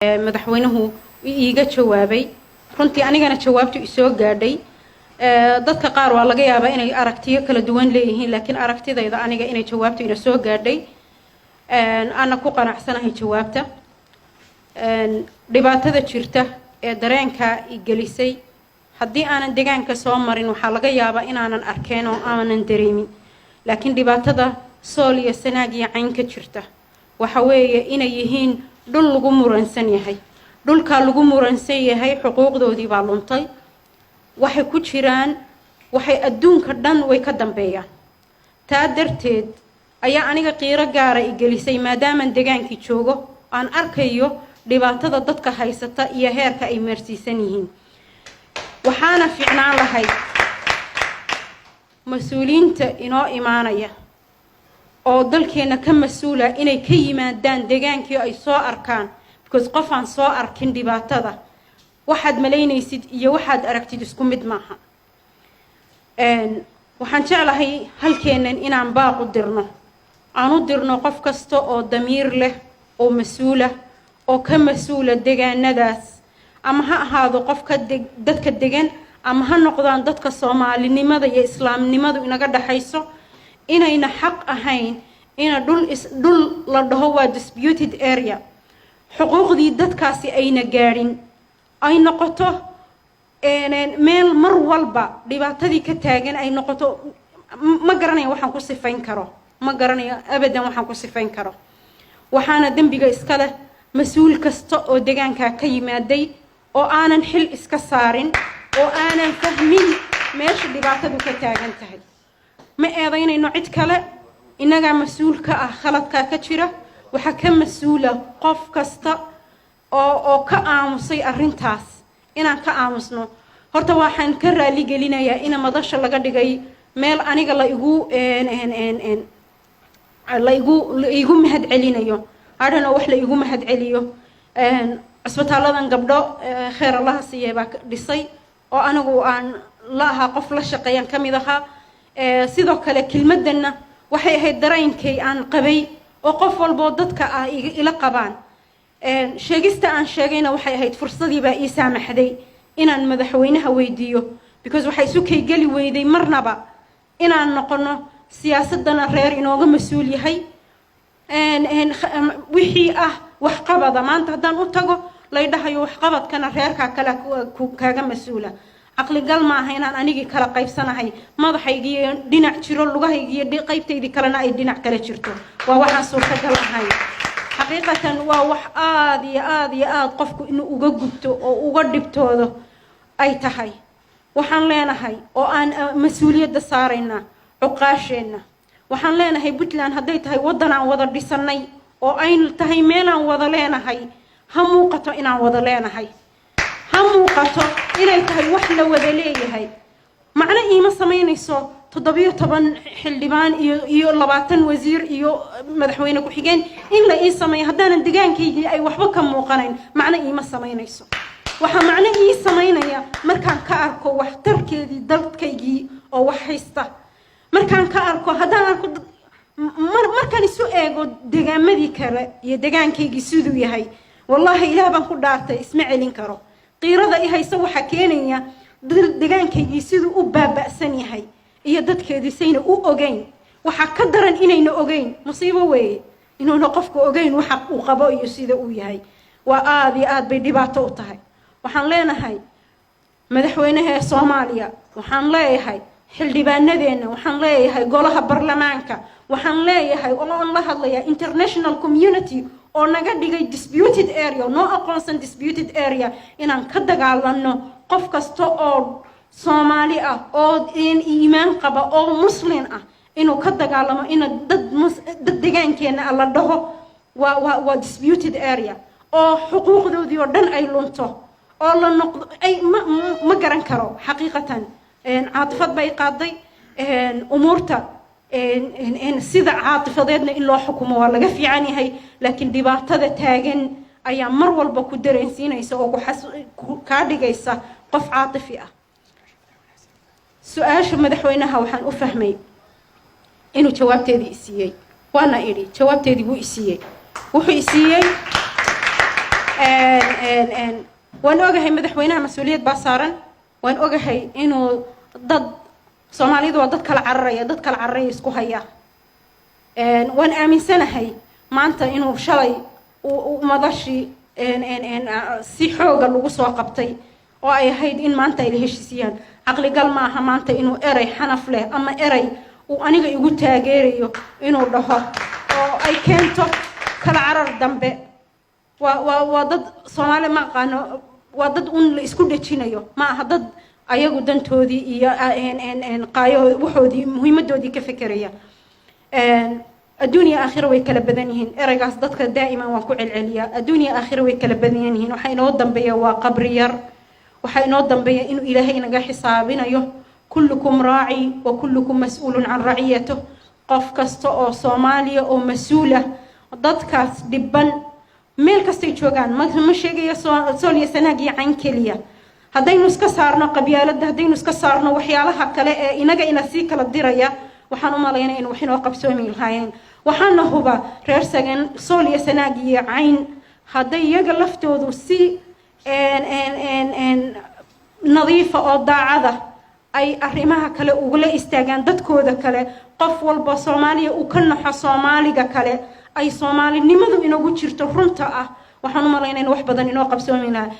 Madaxweynuhu iiga jawaabay. Runtii anigana jawaabtu isoo gaadhay. Dadka qaar waa laga yaabaa inay aragtiyo kala duwan leeyihiin, laakiin aragtidayda aniga inay jawaabtu ina soo gaadhay, ana ku qanacsanahay jawaabta. Dhibaatada jirta ee dareenka i gelisay, haddii aanan degaanka soo marin, waxaa laga yaabaa inaanan arkeen oo aanan dareemin, laakiin dhibaatada Sool iyo Sanaag iyo Cayn ka jirta waxa weeye inay yihiin dhul lagu muransan yahay. Dhulkaa lagu muransan yahay, xuquuqdoodii baa luntay. Waxay ku jiraan, waxay adduunka dhan way ka dambeeyaan. Taa darteed ayaa aniga qiiro gaara i gelisay, maadaamaan degaankii joogo, aan arkayo dhibaatada dadka haysata iyo heerka ay meersiisan yihiin. Waxaana fiicnaan lahayd mas-uuliyiinta inoo imaanaya oo dalkeenna ka mas-uula inay ka yimaadaan degaankii, ay soo arkaan, because qofaan soo arkin dhibaatada, waxaad malaynaysid iyo waxaad aragtid isku mid maaha. Waxaan jeclahay halkeennan inaan baaq u dirno, aan u dirno qof kasta oo damiir leh oo mas-uula oo ka mas-uula degaanadaas, ama ha ahaado qofka dadka degan, ama ha noqdaan dadka Soomaalinimada iyo Islaamnimadu inaga dhaxayso, inayna xaq ahayn ina dhul is dhul la dhaho waa disputed area, xuquuqdii dadkaasi ayna gaadhin, ay noqoto meel mar walba dhibaatadii ka taagan ay noqoto. Ma garanayo waxaan ku sifayn karo, ma garanayo abadan waxaan ku sifayn karo. Waxaana dembiga iska leh mas-uul kasta oo degaankaa ka yimaaday oo aanan xil iska saarin oo aanan fahmin meesha dhibaatadu ka taagan tahay. Ma eedaynayno cid kale, innagaa mas-uul ka ah khaladkaa ka jira. Waxaa ka mas-uula qof kasta oo ka aamusay arrintaas. Inaan ka aamusno, horta waxaan ka raali gelinayaa ina madasha laga dhigay meel aniga la igu mahad celinayo hadhano, wax la igu mahad celiyo. Cisbitaaladan gabdho kheer Allaha siiye baa dhisay oo anigu aan la ahaa qof la shaqeeyaan ka mid ahaa. Sidoo kale kelmaddanna waxay ahayd dareenkay aan qabay oo qof walboo dadka ah ila qabaan. Sheegista aan sheegayna waxay ahayd fursadii baa ii saamaxday inaan madaxweynaha weydiiyo, because waxay isu kaygeli weyday marnaba inaan noqono siyaasadana reer inooga mas-uul yahay. Wixii ah waxqabada maanta haddaan u tago lay dhahayo waxqabadkana reerkaa kale kaaga mas-uula, caqligal ma aha inaan anigii kala qaybsanahay, madaxaygiiyo dhinac jiro, lugahaygiiyo qaybtaydii kalena ay dhinac kale jirto. Waa waxaan suurtagal ahayn xaqiiqatan. Waa wax aada iyo aada iyo aada qofku inuu uga gubto oo uga dhibtoodo ay tahay. Waxaan leenahay oo aan mas-uuliyadda saaraynaa cuqaasheenna. Waxaan leenahay, Puntland hadday tahay waddan aan wada dhisannay oo ay tahay meelaan wada leenahay, ha muuqato inaan wada leenahay, ha muuqato inay tahay wax la wada leeyahay. Macno iima samaynayso 17 xildhibaan iyo 20 wasiir iyo madaxweyne ku-xigeen in la ii sameeyo haddaanan degaankaygii ay waxba ka muuqanayn. Macno iima samaynayso. Waxaa macno ii samaynaya markaan ka arko waxtarkeedii, dalkaygii oo wax haysta markaan ka arko. Haddaan arko, markaan isu eego degaamadii kale iyo degaankaygii siduu yahay, wallaahi, Ilaah baan ku dhaartay, isma celin karo. Qiirada i haysa waxaa keenaya degaankaygii siduu u baaba'san yahay iyo dadkeedii sayna u ogeyn. Waxaa ka daran inayna ogeyn. Musiibo weeye inuuna qofku ogeyn waxa uu qabo iyo sida uu yahay. Waa aada iyo aad bay dhibaato u tahay. Waxaan leenahay madaxweynaha ee Soomaaliya, waxaan leeyahay xildhibaanadeenna, waxaan leeyahay golaha baarlamaanka, waxaan leeyahay oo aan la hadlayaa international community oo naga dhigay disputed area, noo aqoonsan disputed area, inaan ka dagaalano. Qof kasta oo Soomaali ah oo iimaan qaba oo Muslin ah inuu ka dagaalamo ina dad deegaankeenna ah la dhaho waa disputed area oo xuquuqdoodii oo dhan ay lunto oo la noqdo ay ma garan karo xaqiiqatan. Caatifad bay qaaday umuurta. Sida caatifadeedna in loo xukumo waa laga fiican yahay, laakiin dhibaatada taagan ayaa mar walba ku dareensiinaysa oo kaa dhigaysa qof caatifi ah. Su-aasha madaxweynaha waxaan u fahmay inuu jawaabteedii isiiyey, waana idhi jawaabteedii wuu isiiyey. Wuxuu isiiyey Waan ogahay madaxweynaha mas-uuliyad baa saaran. Waan ogahay inuu dad Soomaalidu waa dad kala cararaya, dad kala cararaya isku haya. Waan aaminsanahay maanta inuu shalay madashii si xooga lagu soo qabtay oo ay ahayd in maanta ay la heshiisiyaan. Caqligal ma aha maanta inuu erey xanaf leh ama erey uu aniga igu taageerayo inuu dhaho oo ay keento kala carar dambe. Waa dad Soomaali ma aqaano, waa dad un la isku dhejinayo. Ma aha dad ayagu dantoodii iyo qaayo waxoodii muhiimadoodii ka fekeraya. Adduun iyo aakhira way kala badan yihiin. Ereygaas dadka daa'iman waan ku celceliyaa. Adduun iyo aakhira way kala badan yihiin. Waxaa inoo dambeeya waa qabri yar. Waxaa inoo dambeeya inuu Ilaahay inaga xisaabinayo. كلكم راع وكلكم مسؤول عن رعيته. Qof kasta oo Soomaaliya oo mas-uula, dadkaas dhiban meel kastay joogaan, ma sheegayo Sool iyo Sanaag iyo Cayn keliya. Haddaynu iska saarno qabyaaladda, haddaynu iska saarno waxyaalaha kale ee inaga ina sii kala diraya, waxaan u malaynaya in wax inoo qabsoomi lahaayeen. Waxaana huba reer sagan Sool iyo Sanaag iyo Cayn hadday iyaga laftoodu si nadiifa oo daacada ay arrimaha kale ugula istaagaan dadkooda kale, qof walba Soomaaliya uu ka naxo Soomaaliga kale, ay Soomaalinimadu inagu jirto runta ah, waxaan u malaynaya in wax badan inoo qabsoomi lahaa.